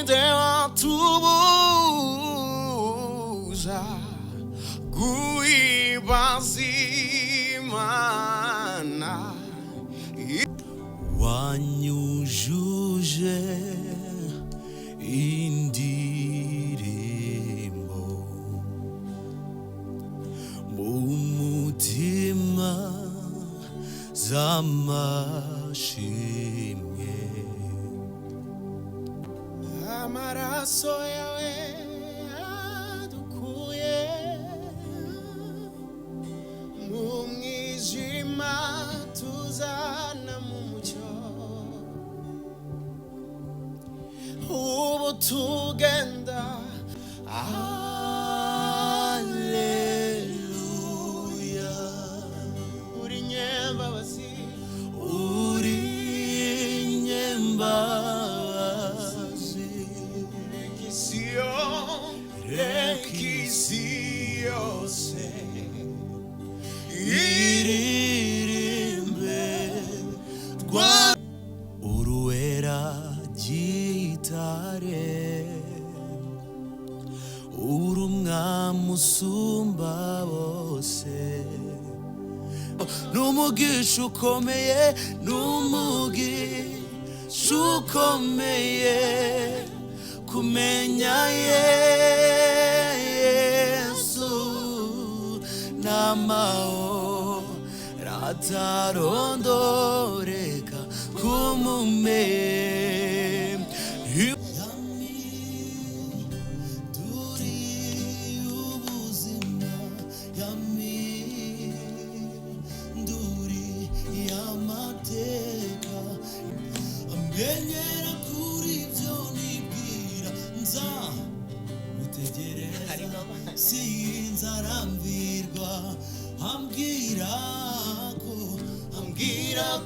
Ninde watubuza guhimbaza Imana? Wanyujuje indirimbo mu mutima z'amashimwe. Amaraso yawe adukuye mu mwijima, tuzana mu mucyo. Ubu tugenda. Aleluya. Uri nyembabazi. Uri nyembabazi. Reka isi yo- reka isi yose iririmbe rwa uruwera gitare, uri umwami usumba bose. N'umugisha ukomeye, n'umugisha ukomeye kumenya Yesu n'amahoro atarondoreka kumumenya. Yaminduri ubuzima, yaminduri amateka, amenyera kuri ibyo nibwira, nza gutegereza sinzarambirwa, ambwira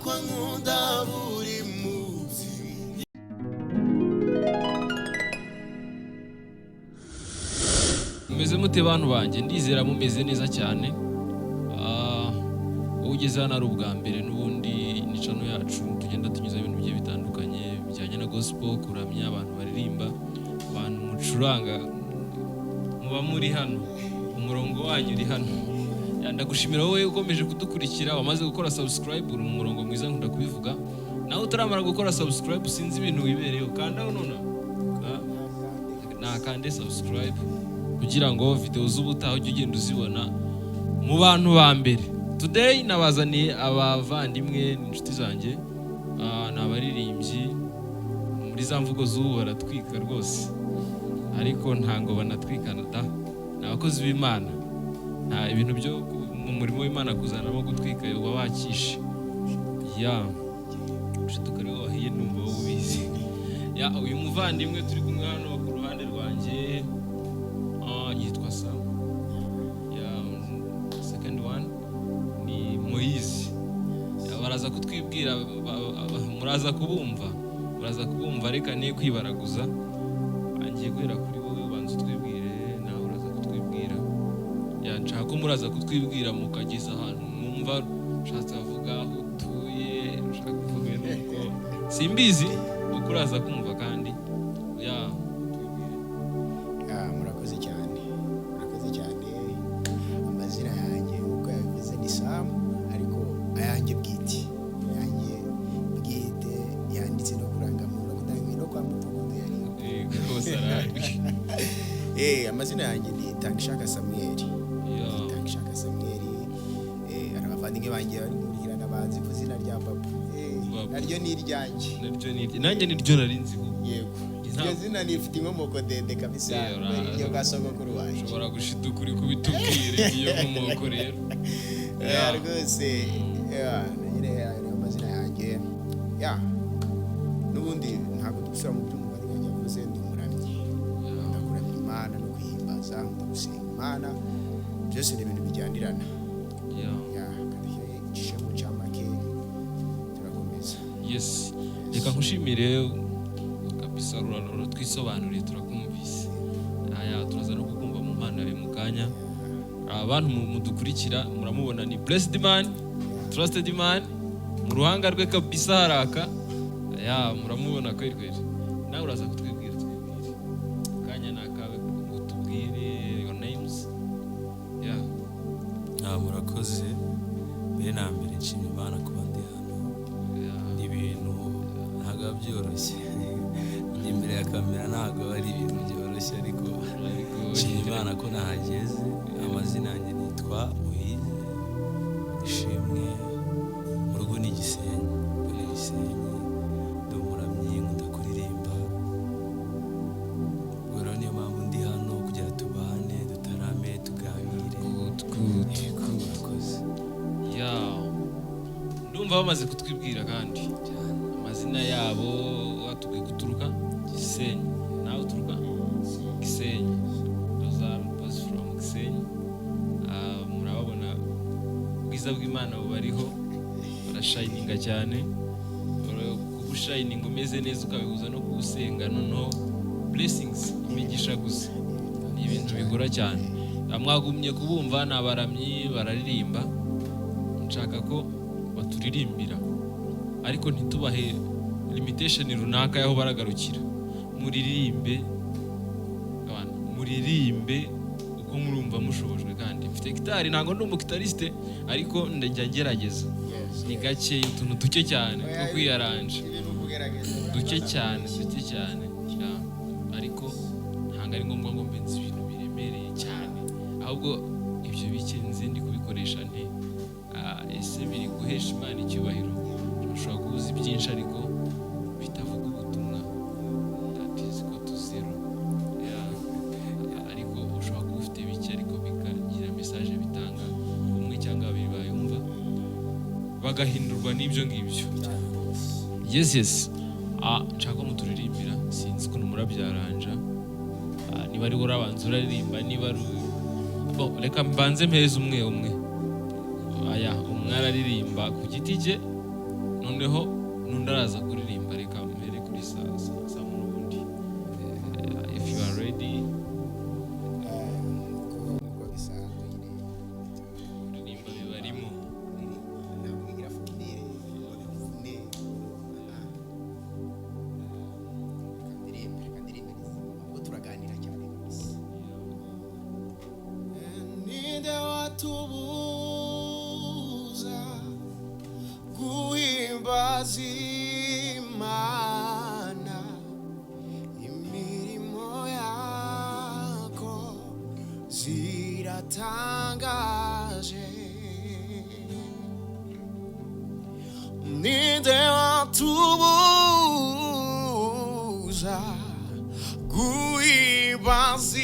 ko ankunda buri munsi. Mumeze mute, bantu banjye? Ndizera mumeze neza cyane. Wowe ugeze hano ari ubwa mbere, n'ubundi ni channel yacu tugenda tunyuza ibintu bigiye bitandukanye bijyanye na gospel, kuramya, abantu baririmba, abantu mucuranga, muba muri hano, umurongo wanyu uri hano. Yeah, ndagushimira wowe ukomeje kudukurikira, wamaze gukora subscribe, uri mu murongo mwiza, nkunda kubivuga. Nawe utaramara gukora subscribe, sinzi ibintu wibereyeho, kandaho nonaha. Nakande subscribe kugira ngo video z'ubutaha ujye ugenda uzibona mu bantu ba mbere. Today nabazaniye abavandimwe n'inshuti zanjye. Ni abaririmbyi muri za mvugo z'ubu, baratwika rwose, ariko ntango banatwikana da, ni abakozi b'Imana. Nta ibintu byo mu murimo w'Imana kuzanamo gutwika, uba wakishe ya ushiduka ariwe wahiye, numva wowe ubizi. Yeah, uyu muvandimwe turi kumwe hano ku ruhande rwanjye yitwa Sam. Yeah, second one ni Moise. Yeah, baraza kutwibwira, muraza kubumva. Reka niye kwibaraguza, ngiye guhera kuri wowe, ubanza utwibwire, nawe uraza kutwibwira. Yeah, nshaka ko muraza kutwibwira mukageza ahantu mwumva ushatse kuvuga aho utuye, ushaka kuvuga nuko simbizi, kuko uraza kumva kandi ya twibwire. Ah, murakoze cyane, murakoze cyane. Amazina yanjye uko yabivuze ni Samu, ariko ayanjye bwite yanditse no kurangamuntu no kutanga no kwa mudugudu yari. Rwose arahari. Amazina yanjye ni Tangishaka Samuel. Tangishaka Samuel. Hari abavandimwe banjye bari kumurikirana bazi ku izina rya Babu. Babu. Naryo ni iryanjye. Naryo ni irye, nanjye niryo nari nzi kuko Yego, iryo zina nifite inkomoko ndende kabisa, kubera iryo bwa sogokuru wanjye. Ushobora gushiduka uri kubitubwira iyo nkomoko rero. Rwose yeah, nyine ayo niyo mazina yanjye. Yeah, n'ubundi ntabwo dusubira mu byo umuvandimwe wanjye yavuze. Ndi umuramyi, ndakuramya Imana no kuyihimbaza, ndagusenga Imana, byose ni ibintu bijyanirana. Yeah, kandi icishe mu camake turakomeza. Yes, reka nkushimire kabisa, uratwisobanuriye, turakumvise. Aya turaza no kukumva mu mpano yawe mu kanya. Abantu mudukurikira muramubona, ni blessed man, trusted man, mu ruhanga rwe kabisa haraka. Yeah, muramubona kweri kweri. Nawe uraza kutwibwira, twibwire. Akanya ni akawe ngo tubwire your names. Yeah. Ah, murakoze. Mbere na mbere nshimye Imana kuba ndi hano. Ni ibintu ntabwo biba byoroshye. Kujya imbere ya kamera ntabwo ari ibintu byoroshye, ariko ariko nshimye Imana ko nahageze. Amazina yanjye nitwa Muhize Ishimwe, mu rugo ni Gisenyi, mu rugo ni Gisenyi. Ndi umuramyi, nkunda kuririmba. Ubwo rero niyo mpamvu ndi hano, kugira tubane, dutarame, tuganire. Good, good. Yego, murakoze. Yeah, ndumva bamaze kutwibwira kandi cyane. Amazina yabo watubwiye guturuka Gisenyi, nawe uturuka Gisenyi. Those are both from Gisenyi. Ah, murababona ubwiza bw'Imana bubariho, barashininga cyane. Kuba ushininga umeze neza, ukabihuza no kuwusenga, noneho blessings, imigisha gusa, ni ibintu bigora cyane. Ah, mwagumye kubumva, ni abaramyi, bararirimba. Nshaka ko baturirimbira, ariko ntitubahe limitation runaka y'aho baragarukira. Muririmbe abantu, muririmbe uko murumva mushobojwe. Kandi mfite gitari, ntabwo ndi umugitariste, ariko ndajya ngerageza. Ni gake, utuntu duke cyane two kwiyaranja. Ibintu kugerageza. Duke cyane, duke cyane. Yeah. Ariko ntabwo ari ngombwa ngo mbe nzi ibintu biremereye cyane, ahubwo ibyo bike nzi ndi kubikoresha nte? Ah, ese biri guhesha Imana icyubahiro? Ushobora kuba uzi byinshi ariko bitavuga ubutumwa, that is equal to zero. Yeah. Ariko ushobora kuba ufite bike ariko bikagira message bitanga, umwe cyangwa babiri bayumva bagahindurwa n'ibyo ngibyo. Yes. Ah, nshaka ko muturirimbira. Sinzi ukuntu murabyaranja. Ah, niba ari urabanza uraririmba, niba ari bo, reka mbanze mpeze umwe umwe. Aya, umwe araririmba ku giti cye, noneho n'undi araza kuririmba. Reka mpere kuri sa n'ubundi. Eh, if you are ready. Nk'uko bisanzwe nyine. Kuririmba bibarimo. Ntabwo bigira formule ngo bivune. Reka ndirimbe, reka ndirimbe, ubwo turaganira cyane kabisa. Ninde watubuza guhimbaza Imana? Imirimo yako ziratangaje. Ninde watubuza guhimbaza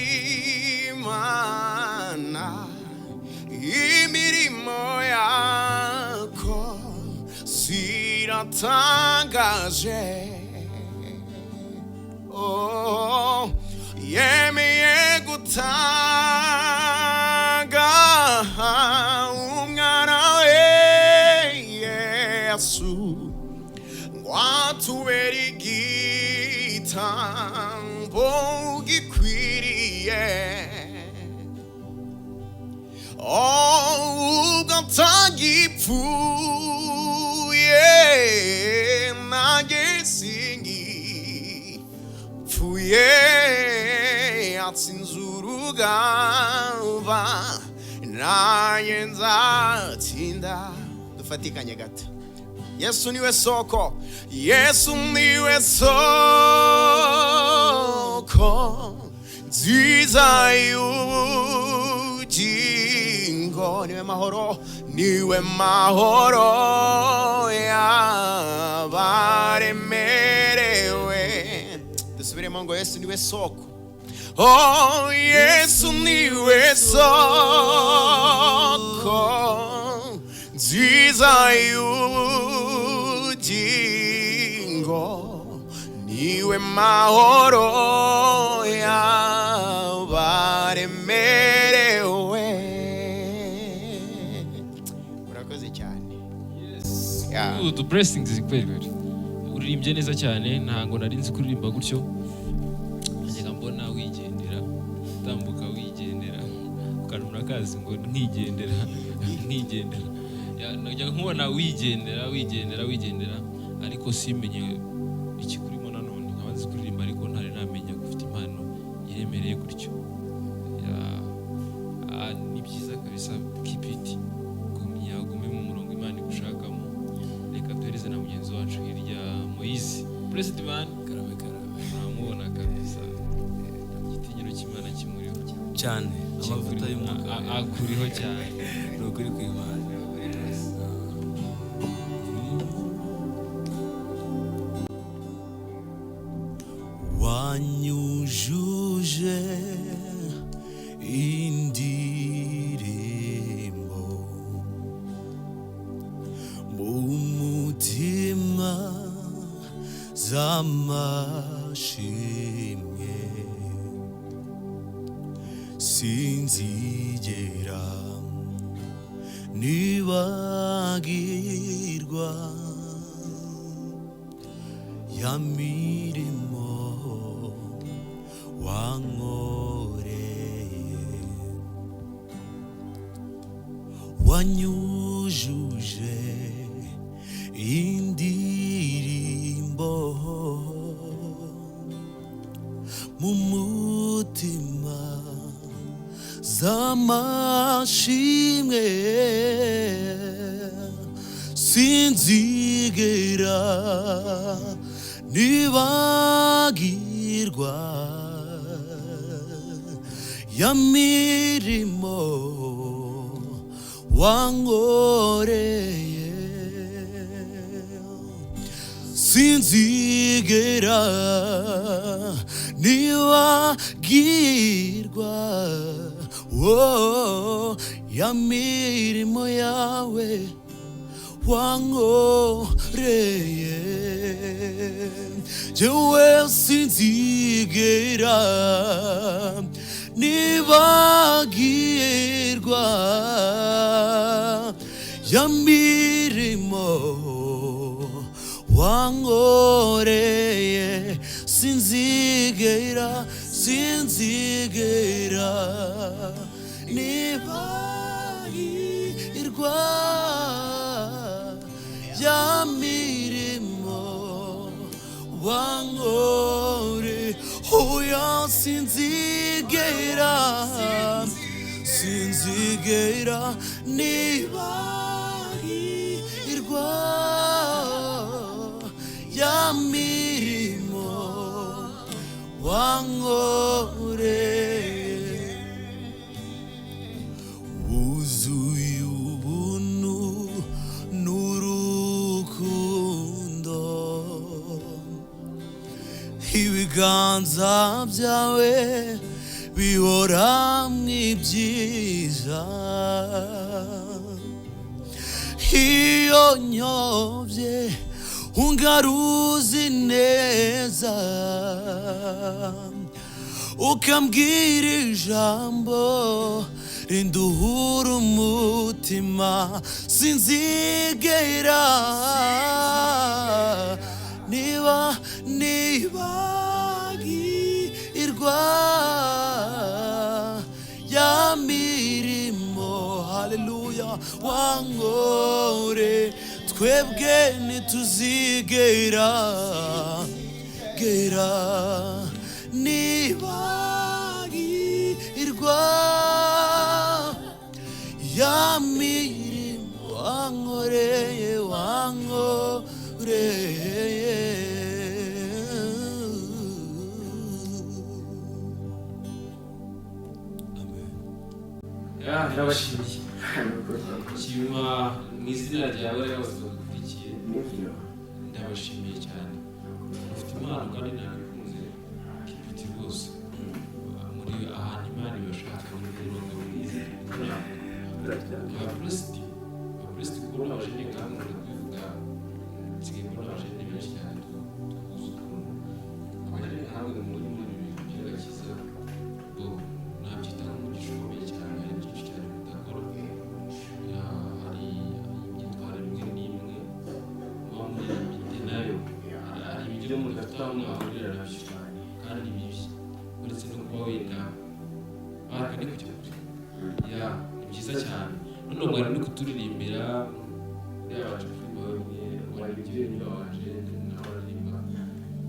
Imana? Imirimo yako ziratangaje. Oh, yemeye gutanga umwana we Yesu ngo atubere igitambo gikwiriye. Oh, ubwo atagipfuye, nanjye singipfuye. Atsinze urugamba, nanjye nzatsinda. Dufatikanye gato. Yesu niwe soko, Yesu niwe soko nziza y'ubugingo, niwe mahoro, niwe mahoro y'abaremerewe. Dusubiremo ngo Yesu niwe soko. Oh, Yesu niwe soko nziza y'ubugingo, niwe mahoro y'abaremerewe. Urakoze cyane. Yeah. Good blessings, kweli kweli. Uririmbye neza cyane, ntabwo nari nzi kuririmba gutyo. Najyaga mbona wigendera, utambuka wigendera, ukantu murakazi ngo nkigendera, nkigendera. Yeah, najyaga nkubona wigendera, wigendera, wigendera, ariko simenye ikikurimo. Nanone nkaba nzi kuririmba, ariko ntari namenya ko ufite impano iremereye. Blessed man. Karame, karame. Uramubona kabisa, igitinyiro cy'Imana kimuriho. Cyane, amavuta y'umwuka. Akuriho cyane. Ni ukuri kw'Imana. Wanyujuje indirimbo mu mutima z'amashimwe, sinzigera nibagirwa ya mirimo wankoreye. Wanyujuje indirimbo mu mutima z'amashimwe, sinzigera nibagirwa ya mirimo wankoreye, sinzigera nibagirwa, oh, ya mirimo yawe wankoreye. Jewe sinzigera nibagirwa ya mirimo wankoreye, sinzigera, sinzigera nibagirwa ya mirimo wankore. Oya, sinzigera, sinzigera nibagirwa ya mirimo wankoreye. Wuzuye ubuntu n'urukundo, ibiganza byawe bihora mu ibyiza. Iyo nyobye ungaruzi neza, ukambwira ijambo rinduhura umutima, sinzigera niba nibagirwa ya mirimo, haleluya, wankore. Twebwe ntituzigera gera nibagirwa ya mirimo wankoreye, wankoreye. Amen. Ya, ndabashimiye nshima mu izina ryawe bose bagukurikiye, ndabashimiye cyane. Mufite impano kandi nabikunze kipiti rwose, muri ahantu Imana ibashaka, muri murongo mwiza. Ba blessed, ba blessed. Kubona abajene kandi nkunda kubivuga, nsigaye mbona abajene benshi cyane duhuza ukuntu. Abajene nkamwe muri ibi bintu by'agakiza bo nabyita nk'umugisha ukomeye cyane. Hari byinshi cyane mudakora. Ya, hari imyitwarire imwe n'imwe muba muri limite nayo, hari ibyo mudafite aho mwahurira nabyo kandi bibi, uretse no kuba wenda bareka ni kujya kure. Ya, ni byiza cyane. None mwari muri kuturirimbira, uriya waje kuririmba wenyine, waririmbye wenyine, wabanje nawe aririmba.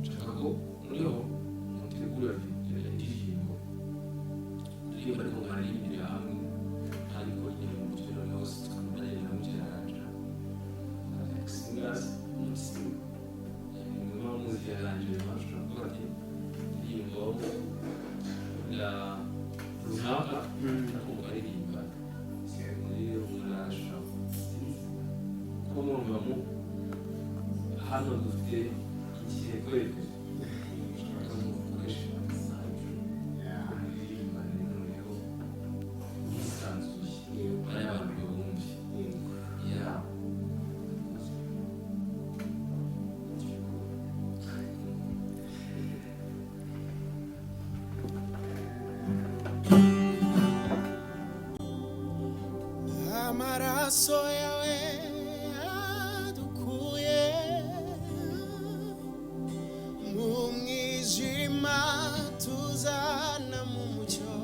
Nshaka ko noneho mutegura indirimbo ndirimbo, ariko mwaririmbira hamwe, ariko nyine mu buryo noneho tukamagenda mugereranya singers, muba muzi. Ndakwereka. Ushaka mukoresha muririmbane noneho mwisanzuye, bariya bantu babumve. Yeah. Amaraso yawe adukuye mu mwijima tuzana mu mucyo,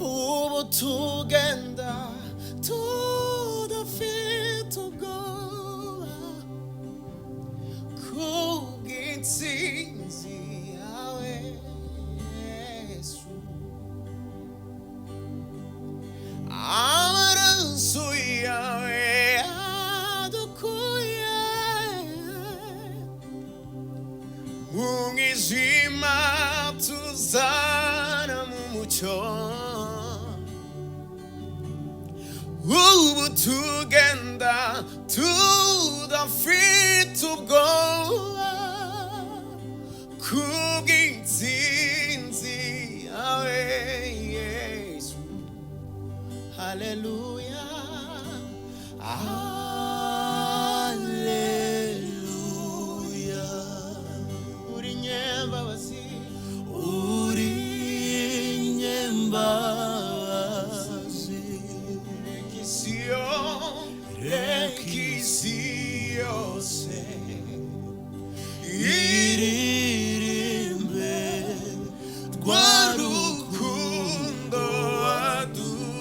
ubu tugenda tudafite ubwoba kubw'intsinzi yawe Yesu. Amaraso yawe adukuye mu mwijima tuzana mu mucyo, ubu tugenda tudafite ubwoba kubw'intsinzi yawe Yesu. Haleluya. Haleluya. Uri nyembabazi. Uri nyembabazi. Reka reka isi yose iririmbe rwa rukundo wadukunze.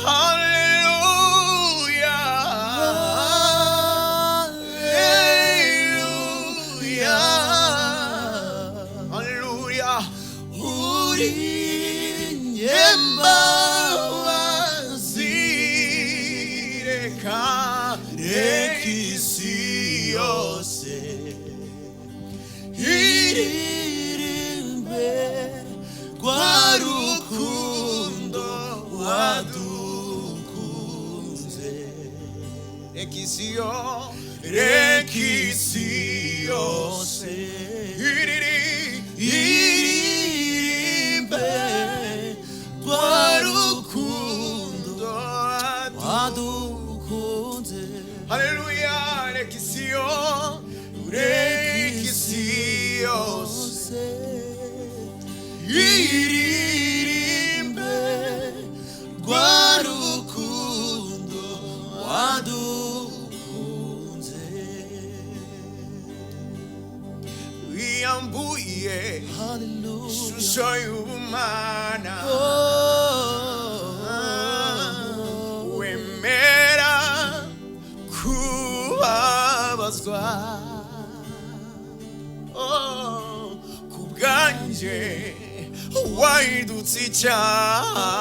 Haleluya. Haleluya. Haleluya. Uri nyembabazi. Reka Reka isi yose iririmbe rwa rukundo wadukunze. Reka isi yo reka isi yose iriri iririmbe rwa rukundo wadukunze. Haleluya. Reka isi yo reka isi yose iririmbe rwa rukundo wadukunze. Wiyambuye Hallelujah. ishusho y'ubumana, Oh. wemera kubabazwa. Oh, ku bwanjye wahindutse icyaha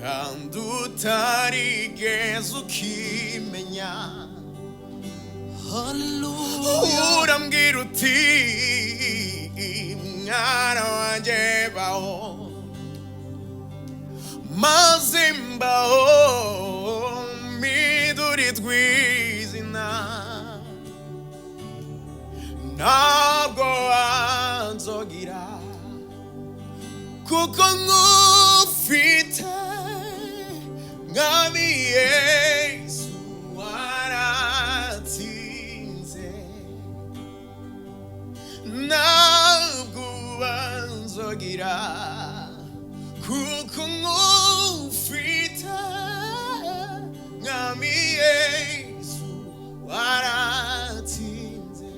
kandi utarigeze ukimenya. Hallelujah. Urambwira uti: "Mwana wanjye, baho." Maze mbaho, mpidurirwa izina. Ntabwo wanzogira kuko nkufite, Mwami Yesu, waratsinze. Ntabwo ubanzogira kuko nkufite, Mwami Yesu, waratsinze.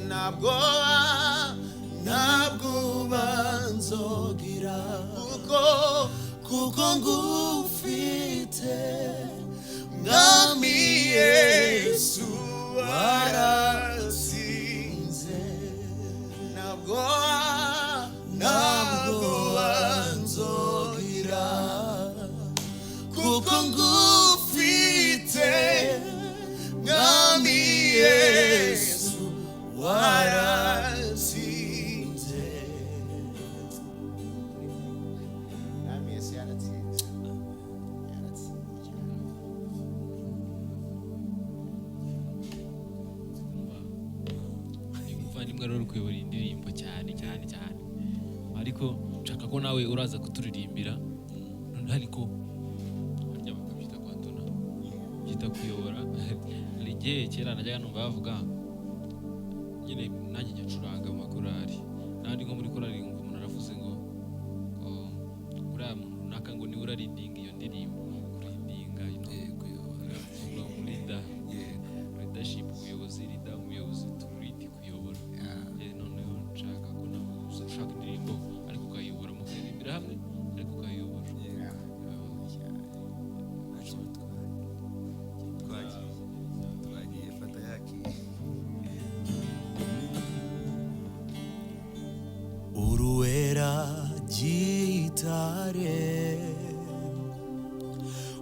Ntabwo Ntabwo banzogira kuko kuko ngufite, Mwami Yesu, Yesu, waratsinze. Ntabwo ntabwo banzogira kuko ngufite, Mwami Yesu, waratsinze. Mwami Yesu yaratsinze. Umuvandimwe rero uri kuyobora iyi ndirimbo cyane cyane cyane, ariko nshaka ko nawe uraza kuturirimbira. Noneho ariko harya bakabyita kwatona, byita kuyobora. Hari igihe kera najyaga numva bavuga nyine, nanjye njya ncuranga mu makorari, nandi nko muri korari nkumva umuntu aravuze ngo uriya muntu runaka ngo niwe uraridinga iyo ndirimbo, kuridinga, you know, Kuyobora. Ngo leader, Yego. Leadership, ubuyobozi, leader, umuyobozi, to lead, kuyobora. Noneho nshaka ko nawe uza ushaka indirimbo ariko ukayiyobora, mukaririmbira hamwe ariko ukayiyobora. Ntacyo bitwaye. Twagiye fata yakiye. Uruwera gitare,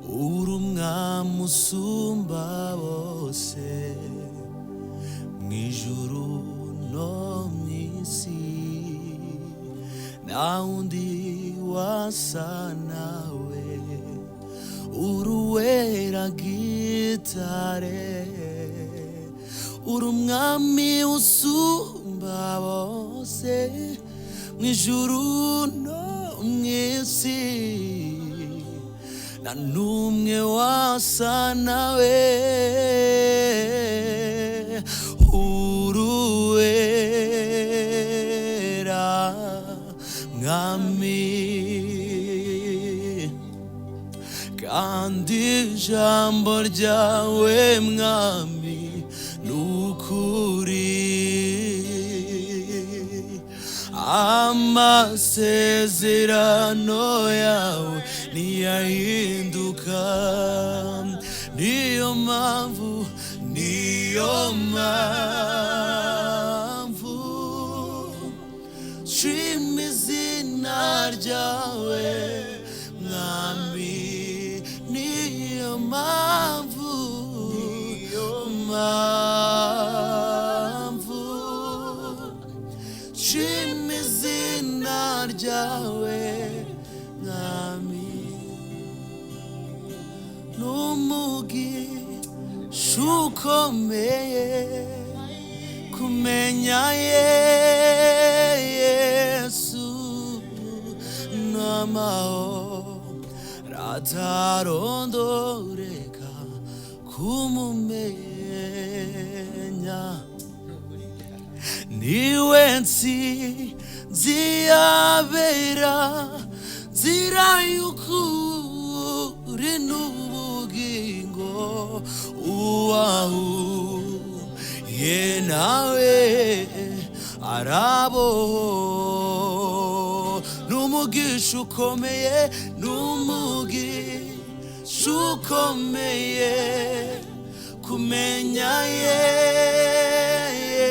uri umwami usumba bose mu ijuru no mu isi, nta wundi wasa nawe. Uruwera gitare, uri umwami usumba bose mu ijuru no mu isi, nta n'umwe wasa nawe. Uruwera mwami, kandi ijambo ryawe mwami ni ukuri, amasezerano yawe ntiyahinduka. Niyo mpamvu, niyo mpamvu nshima izina ryawe mwami, niyo mpamvu, mpamvu nshima izina ryawe mwami. N'umugisha ukomeye kumenya Yesu, n'amahoro atarondoreka kumumenya. Niwe nsinzi yabera, nzira y'ukuri n'ubugingo, uwahuye nawe arabo. N'umugisha ukomeye, n'umugisha ukomeye kumenya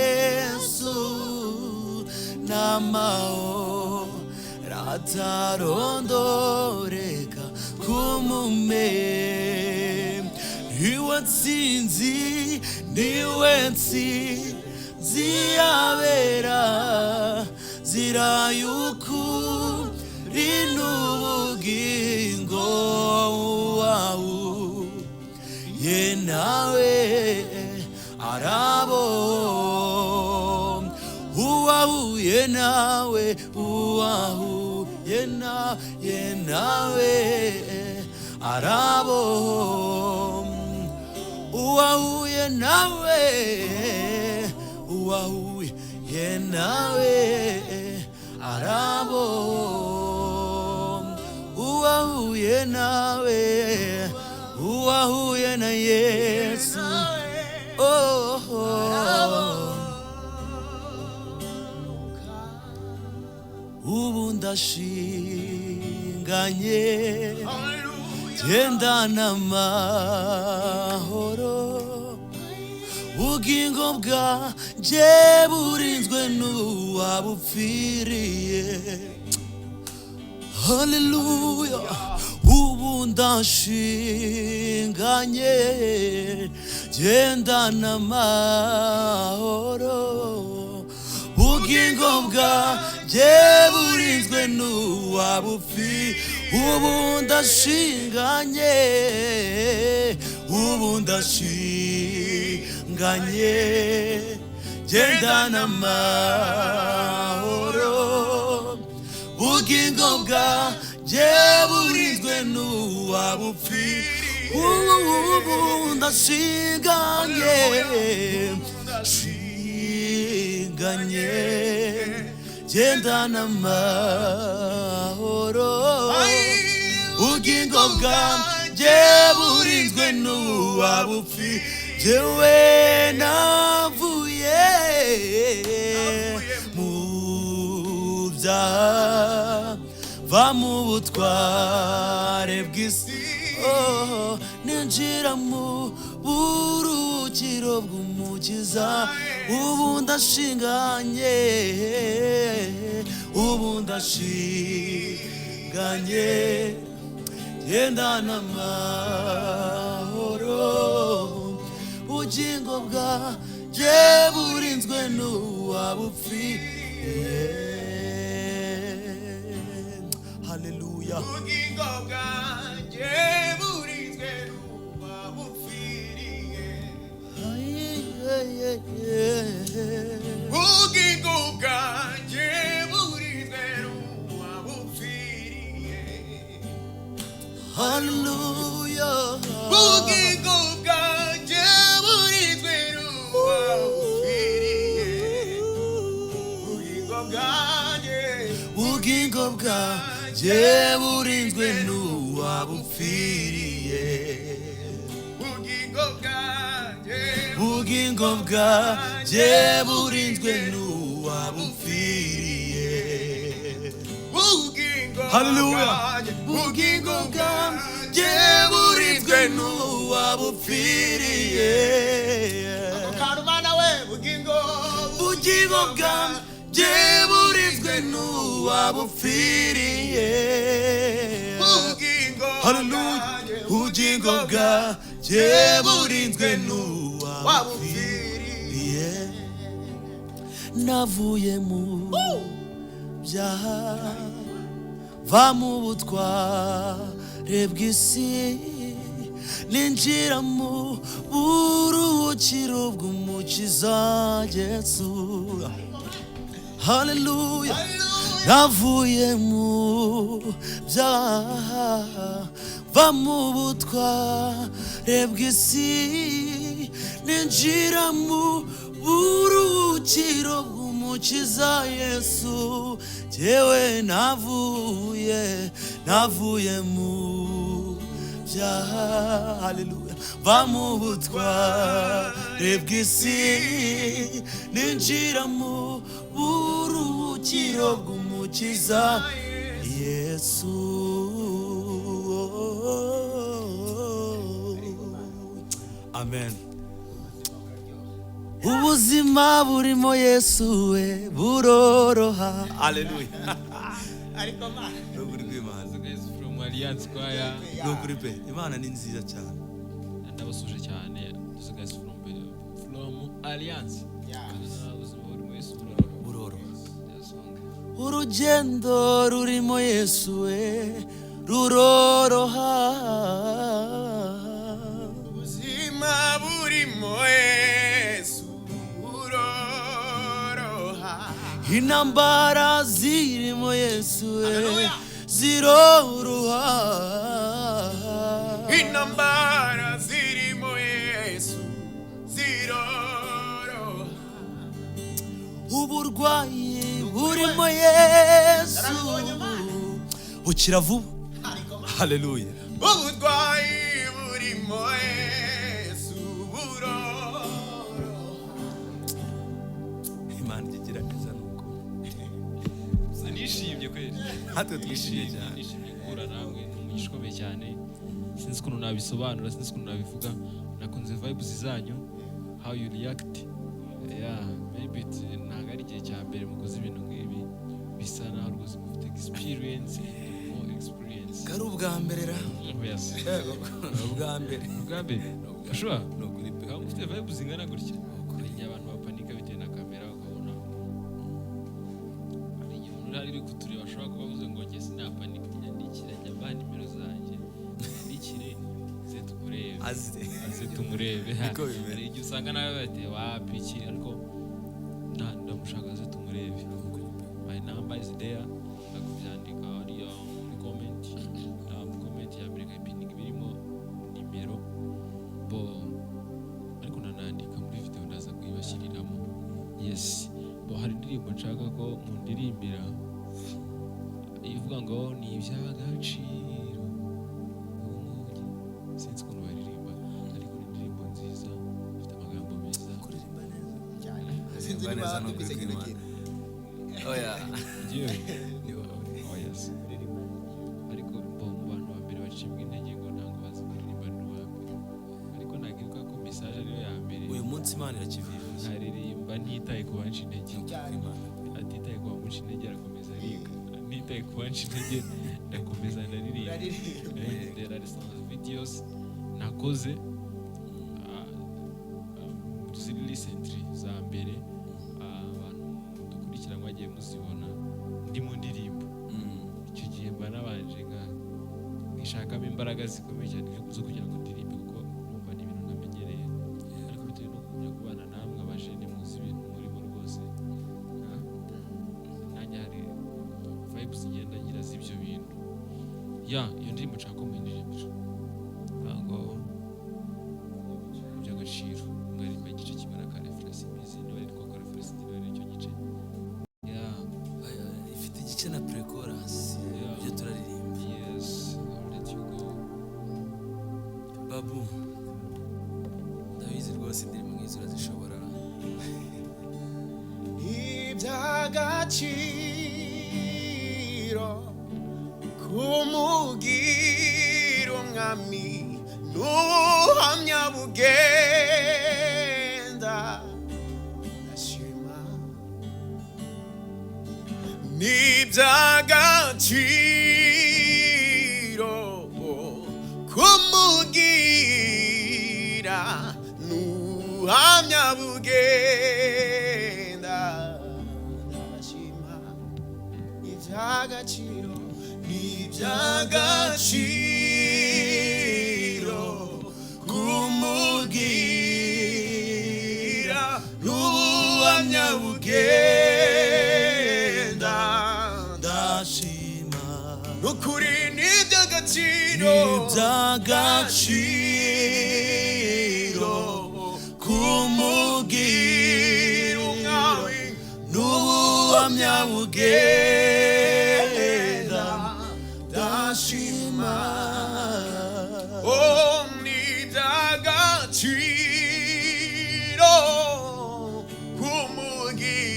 Yesu, n'amahoro atarondoreka kumumenya. Niwe nsinzi, niwe nsinzi yabera, nzira y'ukuri n'ubugingo, uwahuye nawe arabo, uwahuye nawe, uwahuye nawe arabo, uwahuye nawe, uwahuye nawe arabo, uwahuye nawe, uwahuye na Yesu, oh, oh. Ubu ndashinganye, gendana amahoro, bugingo bwanjye burinzwe n'uwabupfiriye. Haleluya! Ubu ndashinganye, gendana amahoro, bugingo bwanjye burinzwe n'uwabupfi. Ubu ndashinganye, ubu ndashinganye, gendana amahoro, bugingo bwanjye burinzwe n'uwabupfiriye. Ubu ndashinganye, shinganye, gendana amahoro, bugingo bwanjye burinzwe n'uwabupfi. Jewe navuye mu byaha, va mu butware bw'isi, oh, ninjira mu buruhukiro bw'Umukiza. Ubu ndashinganye, ubu ndashinganye, gendana amahoro, bugingo bwanjye burinzwe n'uwabupfiriye. Haleluya. Ubugingo bwanjye burinzwe n'uwabupfiriye. Ubugingo bwanjye burinzwe n'uwabupfiriye. Haleluya. Ubugingo bwanjye burinzwe n'uwabupfiriye. Ubugingo bwanjye, bugingo bwanjye burinzwe n'uwabupfiriye. Ubugingo bwanjye, bugingo bwanjye burinzwe n'uwabupfiriye. Ubugingo Haleluya. bwanjye, Bugingo bwanjye burinzwe n'uwabupfiriye. Karumana we, bugingo, Bugingo bwanjye burinzwe n'uwabupfiriye. Ubugingo Haleluya. bwanjye, Bugingo bwanjye burinzwe n'uwabupfiriye. Navuye mu byaha, va mu butware bw'isi, ninjira mu buruhukiro bw'Umukiza Yesu. Haleluya. Navuye mu byaha, va mu butware bw'isi, ninjira mu buruhukiro bw'Umukiza Yesu. Jyewe navuye mu byaha, haleluya, va mu butware bw'isi, ninjira mu buruhukiro bw'Umukiza Yesu. Amen. Ubuzima burimo Yesu we buroroha. Haleluya. Ariko ma Ni ukuri kw'Imana. Guys from Alliance Choir. Ni ukuri pe, Imana ni nziza cyane. Ndabasuje cyane, those guys from Alliance. Yeah. Ubuzima burimo Yesu buroroha. Buroroha. Yeah, song. Urugendo rurimo Yesu we ruroroha. Ubuzima burimo Yesu buroroha. Intambara zirimo Yesu we Hallelujah. ziroroha. Intambara zirimo Yesu ziroroha. Uburwayi burimo Yesu bukira vuba. Haleluya. Uburwayi burimo Yesu buroroha. Imana ijya igira neza nuko. Gusa nishimye kweli. Natwe twishimye cyane. Nishimye guhura namwe, ni umugisha ukomeye cyane. Sinzi ukuntu nabisobanura, sinzi ukuntu nabivuga. Nakunze vibes zanyu, how you react. Yeah, maybe ntabwo ari igihe cya mbere mukoze ibintu nk'ibi, bisa naho rwose mufite experience and more experience. Kari ubwa mbere ra? Oh, yes. Yego, ni ubwa mbere. Ubwa mbere? Sure. Ni ukuri pe. Ukaba mufite vibes zingana gutya. Hari igihe abantu bapanika bitewe na kamera, bakabona hari igihe umuntu uri kutureba ashobora kuba avuze ngo njye sinapanika, nyandikira, njya mbaha nimero zanjye, nyandikire ze tukurebe, Aze. aze tumurebe. Niko bimera. Hari igihe usanga nawe bati wapi iki, ariko Turamushaka ze tumurebe. My number is there, ndakubyandika hariya muri comment. Comment ya mbere nkayipininga ibirimo nimero bo, ariko nanandika muri video, ndaza kuyibashyiriramo. Yes, bo hari indirimbo nshaka ko mundirimbira ivuga ngo ni iby'agaciro umugi. Sinzi ukuntu baririmba, ariko ni indirimbo nziza ifite amagambo meza. Kuririmba neza. Cyane, sinzi Kuririmba niba neza ni numvise ukuri kino kw'Imana. kintu. Oya. Njyewe? Ni wowe. Oh yes, ariko bo mu bantu ba mbere bacibwa intege ngo ntabwo bazi kuririmba ni uwa mbere, ariko ntabwo ko message ariyo ya mbere. Uyu munsi Imana irakivivuye. Nkaririmba ntitaye ku banca intege. Ni ukuri kw'Imana. Atitaye ku bamuca intege, arakomeza ariga. Ntitaye ku banca intege, ndakomeza ndaririmba. Uraririmba. There are some videos nakoze ziri recently za mbere, abantu dukurikira mwagiye muzibona ndi mu ndirimbo. Icyo gihe mba nabanje nka nkishakamo imbaraga zikomeye cyane zo kugira ngo ndirimbe, kuko numva ni ibintu ntamenyereye, ariko bitewe no kugumya kubana namwe abajene muzi ibintu murimo rwose, nanjye hari vibes ngenda ngira z'ibyo bintu. Ya, iyo ndirimbo nshaka ko muyindirimbira ntabwo iby'agaciro, mwaririmba igice kimwe na ka reference imizi, niba ari ko reference, niba ari icyo gice ya. Aya, ifite igice na pre-chorus. Yeah. Ibyo turaririmba. Yes, I'll let you go. Babu, ndabizi rwose indirimbo nk'izo urazishobora. Iby'agaciro kumugira umwami n'ubuhamya bugenda ndashima. N'iby'agaciro kumugira n'ubuhamya bugenda ndashima. Iby'agaciro, iby'agaciro kumugira n'ubuhamya bugenda ndashima. N'ukuri ni iby'agaciro. Iby'agaciro kumugira umwami n'ubuhamya bugenda ndashima. Oh, ni iby'agaciro kumugira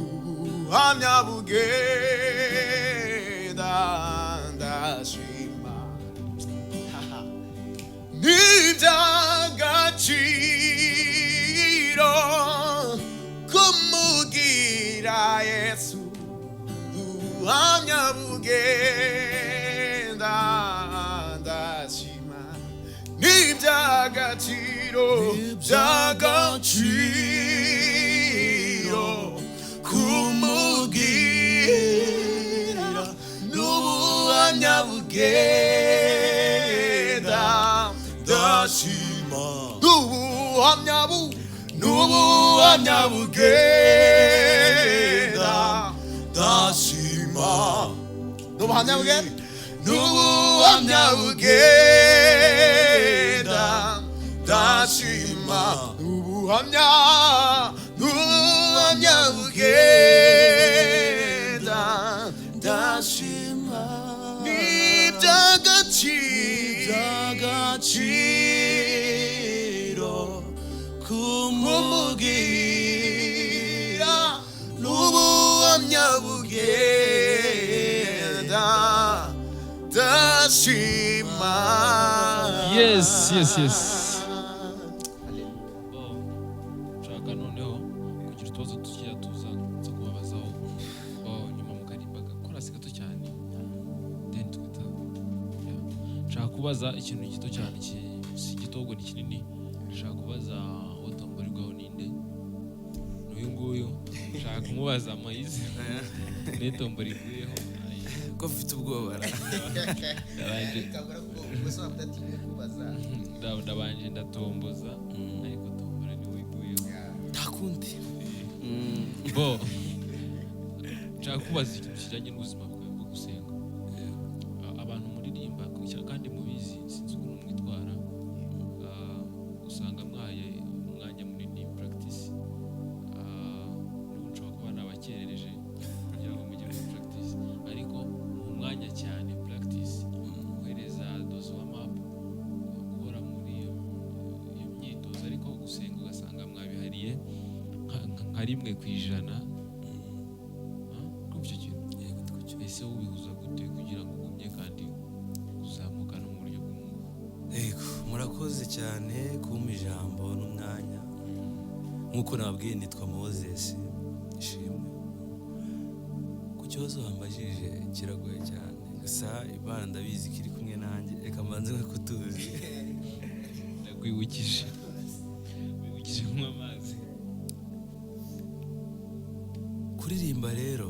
ubuhamya bugenda ndashima. Ni iby'agaciro kumugira Yesu ubuhamya bugenda ndashima. Ni iby'agaciro, by'agaciro kumugira n'ubuhamya bugenda ndashima. N'ubuhamya bu N'ubuhamya bugenda ndashima. N'ubuhamya bugenda. N'ubuhamya bugenda ndashima. N'ubuhamya. N'ubuhamya bugenda ndashima. N'iby'agaciro. Iby'agaciro kumugira n'ubuhamya bugenda ndashima. Yes. Bo, nshaka noneho kugira utubazo dukeya tuza nza kubabazaho. Bo, nyuma mukarimba agakorasi gato cyane, then tugahita. Yeah. Nshaka kubaza ikintu gito cyane, si gito ahubwo ni kinini. Nshaka kubaza uwo tomborirwaho ninde? Ni uyu nguyu. Nshaka kumubaza Moise n'itombora iguyeho. Ko mfite ubwoba ra? Ndabanje. Kabura ko ubwo udatinya kubaza. Ndabanje ndatomboza, ariko tombora niwe iguyeho. Kundi. Bo nshaka kubaza ikintu kijyanye n'ubuzima bwawe bwo gusenga. Abantu muririmba kandi mubizi, sinzi ukuntu mwitwara. Usanga mwahaye umwanya munini practice. N'ubu nshobora kuba nabakerereje kugira ngo mujye muri practice, ariko mu mwanya cyane practice, guhereza those warm up, guhora muri iyo myitozo, ariko gusenga ugasanga mwabihariye nka 1%. Kumva icyo kintu? Yego, ndi. Ese wowe ubihuza gute kugira ngo ugumye kandi kuzamuka no mu buryo bw'umwuka? Yego, murakoze cyane kumpa ijambo n'umwanya. Nk'uko nababwiye, nitwa Moses Ishimwe. Ku kibazo wambajije kiragoye cyane, gusa Imana ndabizi ko iri kumwe nanjye. Reka mbanze nka kutuzi. Ndakwibukije, wibukije kunywa amazi. Kuririmba rero,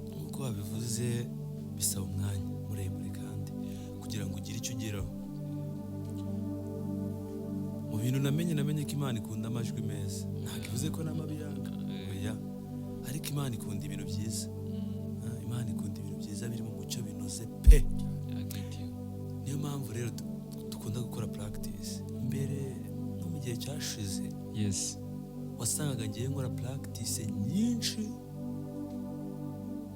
nk'uko wabivuze, bisaba umwanya muremure kandi kugira ngo ugire icyo ugeraho. Mu bintu namenye ko Imana ikunda amajwi meza. Ntabwo ivuze ko n'amabi yanga, oya, ariko Imana ikunda ibintu byiza. Imana ikunda ibintu byiza biri mu mucyo, binoze pe. I get you. Niyo mpamvu rero dukunda gukora practice. Mbere no mu gihe cyashize, wasangaga ngiye nkora practice nyinshi,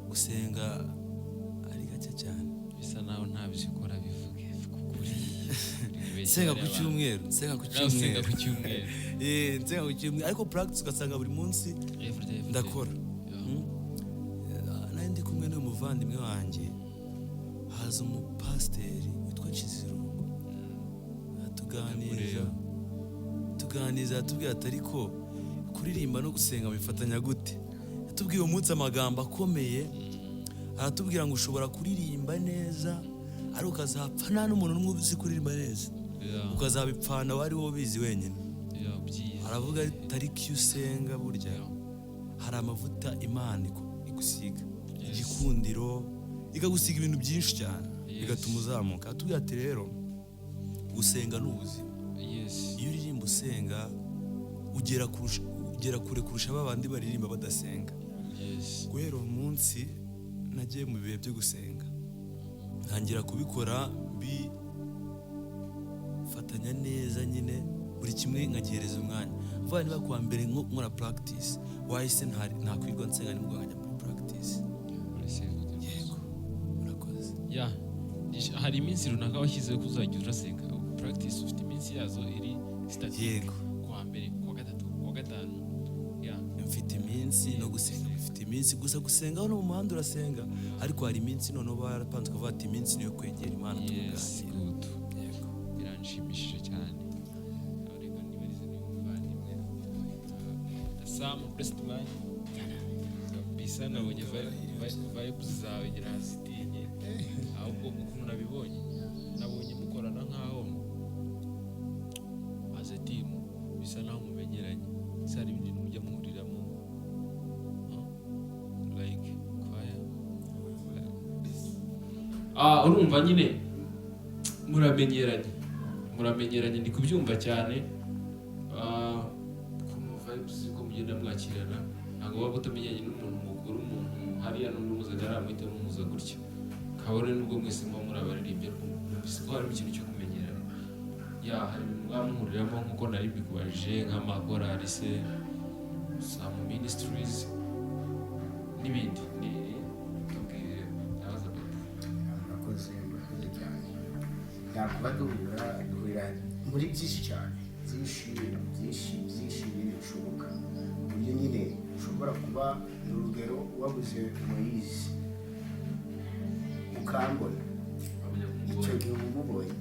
gusenga ari gake cyane. Bisa naho ntabyo bivuge kuri. Nsenga ku cyumweru, nsenga ku Nawe usenga cyumweru. ku cyumweru. Nsenga ku cyumweru, ariko practice ugasanga buri munsi Every day, every day. ndakora. Nari ndi kumwe n'uyu muvandimwe wanjye, haza umupasiteri witwa Kizirungu, atuganiriza, tuganiriza, atubwira ati: "Ariko kuririmba no gusenga bifatanya gute?" Yatubwiye uwo munsi amagambo akomeye, aratubwira ngo ushobora kuririmba neza ariko ukazapfa nta n'umuntu n'umwe uzi kuririmba neza, ukazabipfana wari wowe ubizi wenyine. Yeah, byiza. Aravuga ati: "Ariko iyo usenga, burya hari amavuta Imana igusiga, igikundiro, ikagusiga ibintu byinshi cyane, bigatuma uzamuka." Atubwira ati: "Rero gusenga ni ubuzima. Iyo uririmba usenga, ugera kure kurusha ba bandi baririmba badasenga." Guhera uwo munsi nagiye mu bihe byo gusenga, ntangira kubikora bifatanya neza nyine, buri kimwe nkagihereza umwanya. Vuba niba kuwa mbere nkora practice, wahise ntakwirwa nsenga, nimugoroba nkajya muri practice. Yego, murakoze. Yeah, hari iminsi runaka washyizeho ko uzajya urasenga? Practice ufite iminsi yazo iri static? Yego. Kuwa mbere, kuwa gatatu, kuwa gatanu, yeah. Mfite iminsi no gusenga, mfite iminsi. Gusa gusenga no mu muhanda urasenga, ariko hari iminsi noneho barapanze ukavuga ati iminsi niyo kwegera Imana, tukaganira. Good. Yego. Biranshimishije cyane. Aho reka nibarize n'uyu muvandimwe Sam. Blessed man kabisa, nabonye vibes zawe ngira hazitinye. Ahubwo ukuntu nabibonye, nabonye mukorana nkaho as a team, bisa naho mumenyeranye. Ese hari ibindi bintu mujya muhuriramo? Huh? Like choir? Urumva nyine muramenyeranye, muramenyeranye, ndi kubyumva cyane. Ku vibes uko mugenda mwakirana, ntabwo waba utamenyanye n'umuntu mukuru, umuntu hariya n'undi umuzanye hariya, muhita mumuza gutya, kabone nubwo mwese muba muri abaririmbyi, ariko numvise ko harimo ikintu cyo kumenyerana. Yeah, hari ibintu mwaba muhuriramo nk'uko nari mbikubajije, nk'amakorari se, some ministries n'ibindi? Ni tubwire, nabaza Papa. Murakoze, murakoze cyane. Yakuba duhura, duhurira muri byinshi cyane, byinshi, byinshi, byinshi nyine bishoboka, ku buryo nyine ushobora kuba, ni urugero, wabuze Moyizi ukambona, icyo gihe uba umubonye.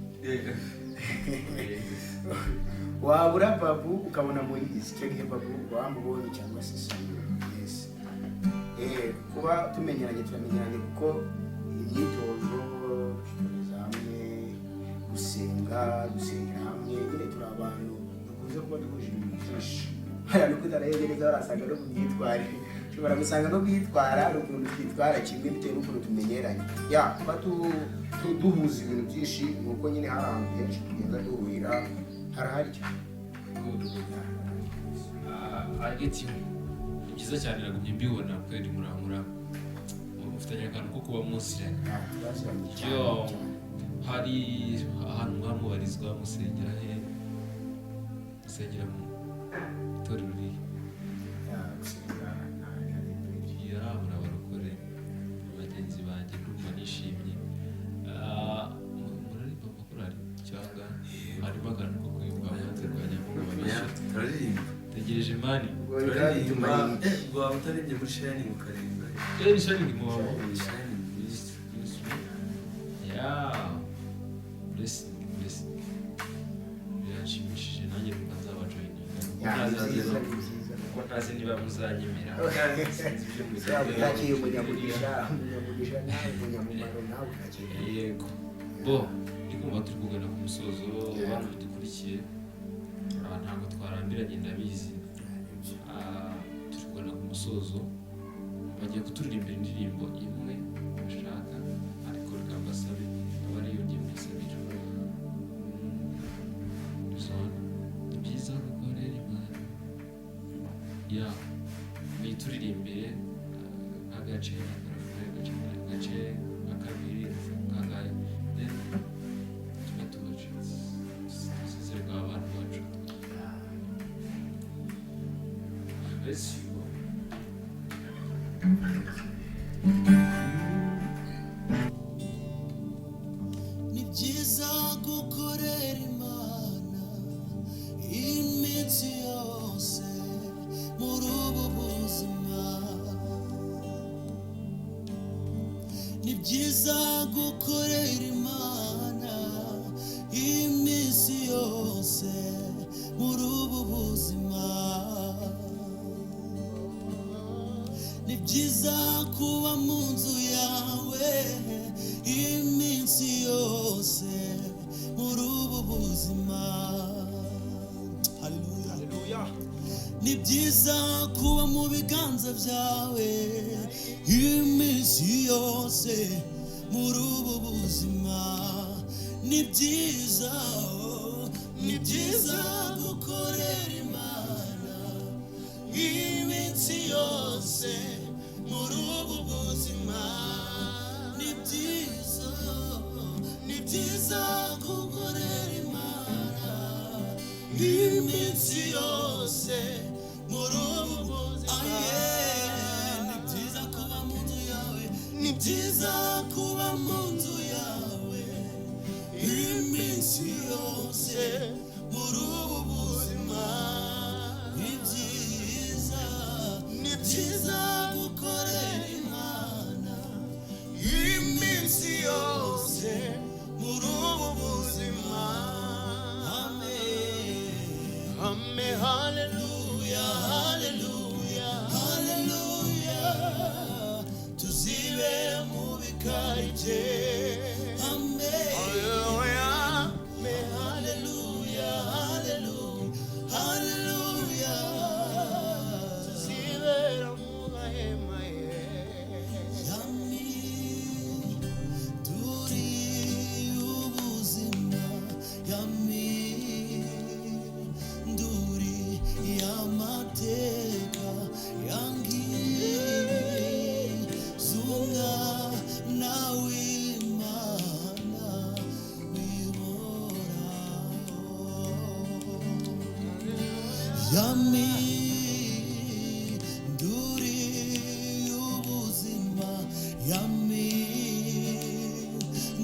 Wabura Babu ukabona Moyizi, icyo gihe Babu uba wamubonye, cyangwa se Samuel. Yes. Kuba tumenyeranye, turamenyeranye kuko imyitozo twitoreza hamwe, gusenga dusengera hamwe, nyine turi abantu dukunze kuba duhuje ibintu byinshi. Hariya nuko utarebye neza warasanga no mu myitwarire, ushobora gusanga no kwitwara hari ukuntu twitwara kimwe bitewe n'ukuntu tumenyeranye. Ya, kuba duhuza ibintu byinshi ni uko nyine hari ahantu henshi tugenda duhurira, harahari cyane. Good, good. I get you. Ni byiza cyane, nagumye mbibona kweri, muramura mufitanye akantu ko kuba muziranye. Turaziranye cyane. Yo, Cyane. hari ahantu mwaba mubarizwa, musengera he? Musengera mu itorero ririhe? Yeah, gusenga na ADEPR. Ya, murabarokore bagenzi banjye, ndumva nishimye. Muraririmba amakorali cyangwa harimo akantu ko kwibuka hanze rwa Nyamungu babishe? Turaririmba. Tegereje mani. Ubwo bikaba Turaririmba. bitumariye. Ubwo waba utaririmbye muri Shining ukaririmba. Ni Shining mubamo? Shining Ministry. Yeah, blessing, blessing, biranshimishije, nanjye numva nzabajoyininga. Yeah, ni byiza, ni byiza. Kuko ntazi niba muzanyemera, sinzi ibyo Waba muzanyemera. utakiri umunyamugisha, umunyamugisha nawe, umunyamumaro nawe utakiri. Yego, bo ndi kumva turi kugana ku musozo. Bantu dukurikiye, ntabwo twarambiranye, ndabizi. Turi kugana ku musozo, bagiye kuturirimbira indirimbo imwe bashaka, ariko reka mbasabe aba ariyo ngiye mwisabira. So, ni byiza gukorera Imana ya muyituririmbire, nk'agace akarafure, agace nka kabiri kangahe, then tube tubacitse, dusezere bwa abantu bacu. Bless you. Ni byiza gukorera Imana iminsi yose muri ubu buzima. Ni byiza gukorera Imana iminsi yose muri ubu buzima. Ni byiza kuba mu nzu yawe iminsi yose muri ubu buzima. Haleluya! Ni byiza kuba mu biganza byawe iminsi yose muri ubu buzima. Ni byiza, ni byiza gukorera Imana iminsi yose muri ubu buzima. Ni byiza, ni byiza gukorera Imana iminsi yose muri ubu buzima. Ni byiza kuba mu nzu yawe, ni byiza kuba mu nzu yawe iminsi yose muri ubu buzima. Ni byiza, ni byiza gukorera Imana iminsi yose muri ubu buzima. Amen, amen, haleluya, haleluya, haleluya, tuzibera mu bikari bye. Amen, haleluya, amen, haleluya, haleluya, haleluya, tuzibera mu mahema ye. Yami turi ubuzima, yami nduri y'amateka yangiza umwana w'Imana wihoraho. Yami nduri ubuzima, yami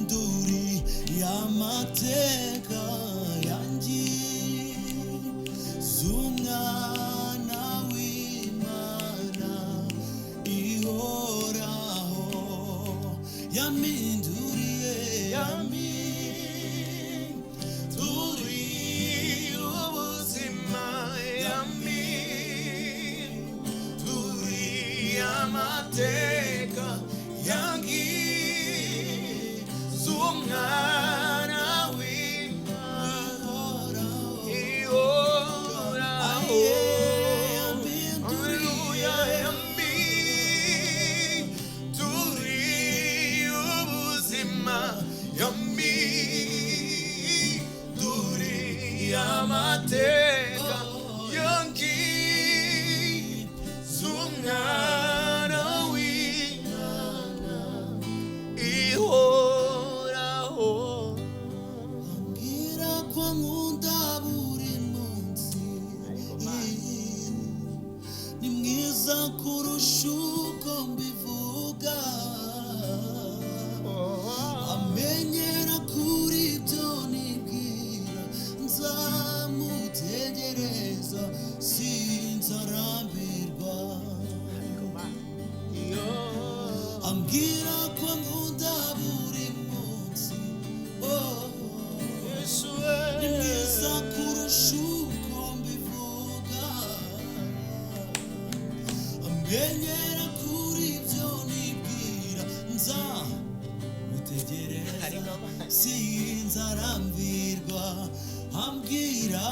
nduri y'amateka yangiza umwana w'Imana ihoraho. Yaminduriye, yaminduriye ubuzima, yaminduriye amateka, yangiza umwana w'Imana ihoraho. Haleluya, yaminduriye ubuzima, yaminduriye amateka. ankunda buri munsi. Ni mwiza kurusha uko mbivuga, amenyera kuri ibyo nibwira. Nzamutegereza, sinzarambirwa. Ambwira ko ankunda buri munsi, oh. Ni mwiza kurusha uko mbivuga, amenyera kuri ibyo nibwira. Nzamutegereza, sinzarambirwa. Ambwira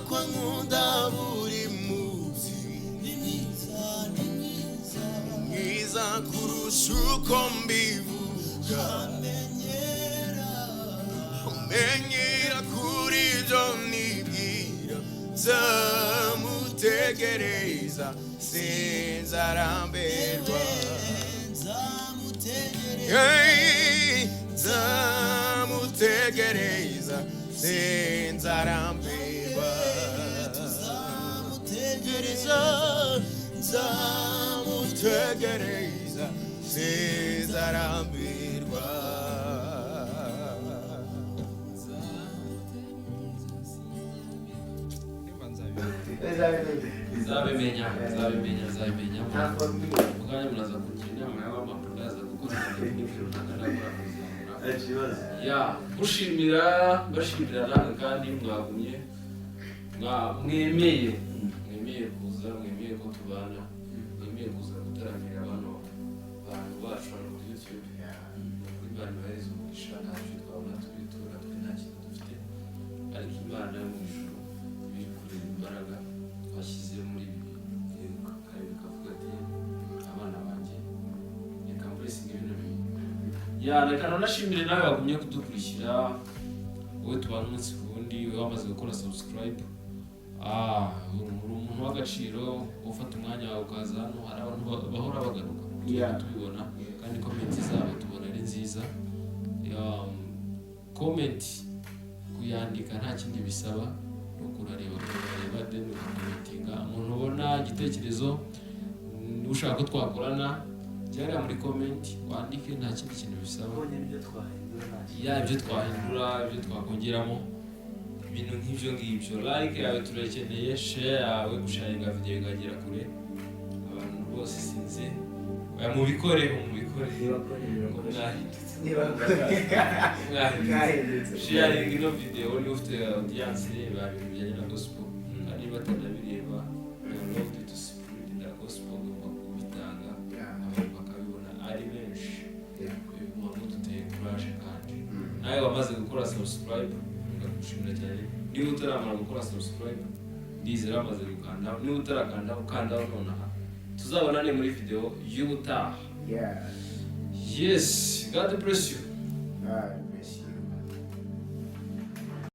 ko ankunda buri munsi. Ni mwiza, ni mwiza. Mwiza kurusha uko mbivuga. Amenyera. Menyera kuri ibyo nibwira. Nzamutegereza, sinzarambirwa. Nzamutegereza. Hey, nzamutegereza, sinzarambirwa. Tuzamutegereza. Nzamutegereza, sinzarambirwa. Nzabimenya, nzabimenya, nzabimenya. Muganya muraza kugira inama y'abamakuru, ndaza gukora ibintu runaka, ndakora kuzamura ya gushimira, mbashimira namwe kandi mwagumye mwemeye kuza, mwemeye ko tubana, mwemeye kuza gutaramira bano bantu bacu hano kuri YouTube. Kuri Imana ibahereze umugisha. Ntacyo twabona tubitura, twe nta kintu dufite, ariko Imana yo mu ijuru iba iri kureba imbaraga twashyize muri ibi bintu, ikareba ikavuga ati: "Abana banjye, reka mblessinge bino bintu." Ya, reka nanashimire nawe wagumye kudukurikira, wowe tubana umunsi ku wundi, wowe wamaze gukora subscribe. Uri umuntu w'agaciro ufata umwanya wawe ukaza hano. Hari abantu bahora bagaruka. Tugenda tubibona kandi comment zabo tubona ari nziza. Comment kuyandika nta kindi bisaba, ni ukurareba, kurareba, then ukacommentinga. Umuntu ubona igitekerezo, ushaka ko twakorana, jya muri comment wandike, nta kindi kintu bisaba. Ubonye n'ibyo twahindura, nta kintu. Ya, ibyo twahindura, ibyo twakongeramo, ibintu nk'ibyo ngibyo. Like yawe turakeneye, share yawe, gusharinga video ikagera kure abantu bose. Sinzi, oya, mubikore, mubikore ngo mwahindutse. Mwahindutse. Mwahindutse. Sharing ino video niba ufite audience ireba ibintu bijyanye na gospel, kandi niba batanabireba, love to spread the gospel, ugomba kubitanga abantu bakabibona ari benshi. Muba muduteye courage. Kandi nawe wamaze gukora subscribe, ndagushimira cyane. Niba utaramara gukora subscribe, ndizera wamaze gukanda. Niba utarakanda, ukandaho nonaha. Tuzabonane muri video y'ubutaha. Yes, God bless you. Alright.